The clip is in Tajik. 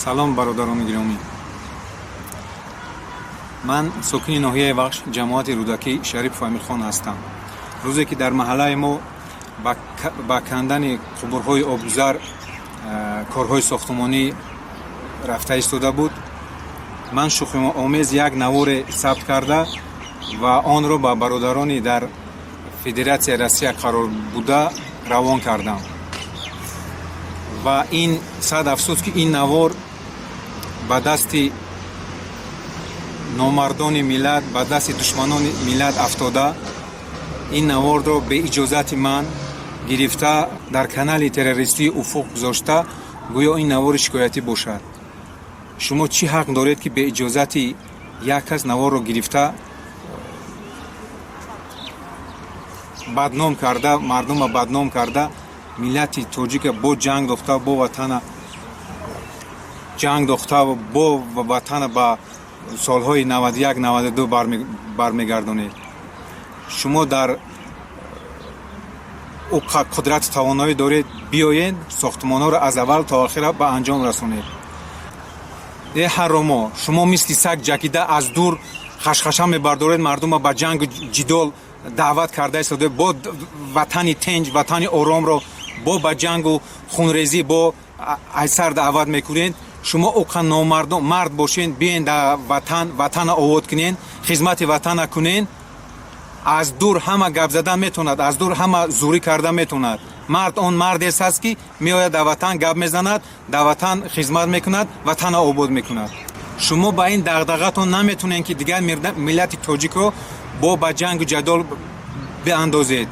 Салом, бародарони гиромӣ. Ман сокини ноҳияи Вахш, ҷамоати Рӯдакӣ, Шарипов Амирхон ҳастам. Рӯзе ки дар маҳаллаи мо ба кандани қубурҳои обгузар корҳои сохтумонӣ рафта истода буд, ман шӯхиомез як наворе сабт карда ва онро ба бародарони дар Федератсияи Россия қарор буда равон кардам. Ва ин сад афсӯс, ки ин навор ба дасти номардони миллат, ба дасти душманони миллат афтода, ин наворро беиҷозати ман гирифта, дар канали террористии Уфуқ гузошта, гӯё ин навори шикоятӣ бошад. Шумо чӣ ҳақ доред, ки беиҷозати як кас наворро гирифта, бадном карда, мардумро бадном карда, миллати тоҷика бо ҷанг дохта, бо ватана ҷанг дохта, бо ватана ба солҳои 91, 92 бармегардонед? Шумо дар ӯ қудрату тавоноӣ доред, биёед, сохтмонҳоро аз аввал то охира ба анҷом расонед. Э ҳаромо, шумо мисли саг ҷакида, аз дур хашхаша мебардоред, мардумро ба ҷангу ҷидол даъват карда истода, бо ватани тинҷ, ватани оромро бо ба ҷангу хунрезӣ бо айсар даъват мекунед. Шумо оқа номардон мард бошен, биен дар ватан, ватана обод кунен, хизмати ватана кунен. Аз дур ҳама гап задан метавонад, аз дур ҳама зурӣ карда метавонад. Мард он мардест аст, ки меояд, дар ватан гап мезанад, дар ватан хизмат мекунад, ватана обод мекунад. Шумо ба ин дағдағатон наметонед, ки дигар миллати тоҷикро бо ба ҷангу ҷадол биандозед.